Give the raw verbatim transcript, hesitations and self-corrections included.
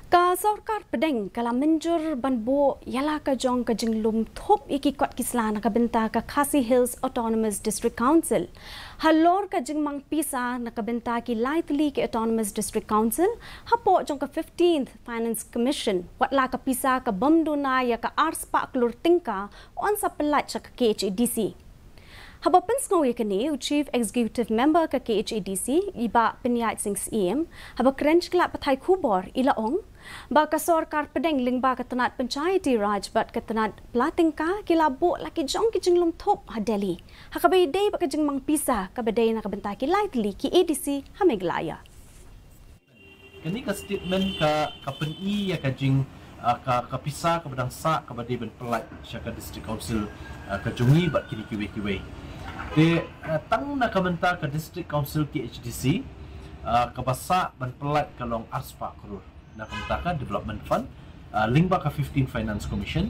Ka sorkar pdeng ka la mynjur ban buh ïa la ka jong ka jinglum thup ïa ki kot ki sla na ka bynta ka Khasi Hills Autonomous District Council. Halor ka jingmang pisa na ka bynta ki lai tylli ki Autonomous District Council, hapoh jong ka fifteenth Finance Commission, wat la ka pisa ka bym duna ïa ka ar spah klur tyngka yn sa pyllait sha ka K H A D C. Haba pynsngew ïa kane, u Chief Executive Member ka K H A D C, i Bah Pynïaid Sing Syiem, haba kren sha ki lad pathai khubor, i la ong ba ka sorkar pdeng lyngba ka tnat Panchayati Raj bad ka tnat pla tyngka ki la buh la ki jong ki jinglum thup ha Delhi, ha kaba ïadei bad ka jingmang pisa kaba dei na ka bynta ki lai tylli ki A D C ha Meghalaya. Kane ka statement ka ka pyni ïa ka jing ah, ka ka pisa kaba dang sah kaba dei ban pyllait sha ka District Council ah, ka jong ngi bad kine kiwei kiwei. Te ah, tang na ka bynta ka District Council K H D C ah, kaba sah ban pyllait ka long ar spah klur na ka bynta ka Development Fund ah, lyngba ka fifteenth Finance Commission.